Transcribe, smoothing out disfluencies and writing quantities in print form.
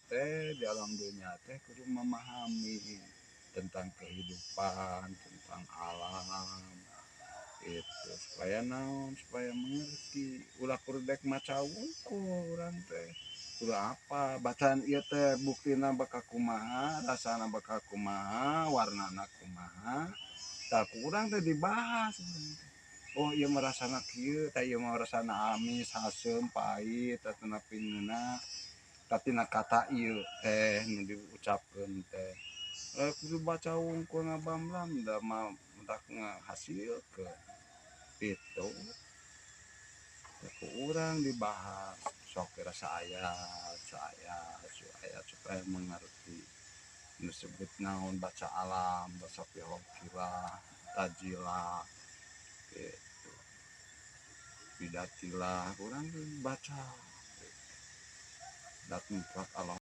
teh di alam dunia teh kudu memahami tentang kehidupan, tentang alam itu, supaya naon, supaya mengerti. Ulah kudu dek maca wungkul urang teh, kudu apa bacaan ieu teh, buktina bakal kumaha, rasana bakal kumaha, warnana kumaha. Tah, ku urang teh dibahas urang teh. Oh, ieu mah rasana kieu tah, ieu mah rasana amis, haseum, pahit, atanapi ngeunah. Tapi na kata ieu teh nu diucapkeun teh. Eh, kudu baca wungkul ngabamblam da mah mentak ngahasilkeun itu. Ku urang dibahas sok kira saayat saayat saayat supaya mengerti. Disebut naon, baca alam, baca filokilah, tajilah gitu, bidatilah, urang baca dat mutlak Allah.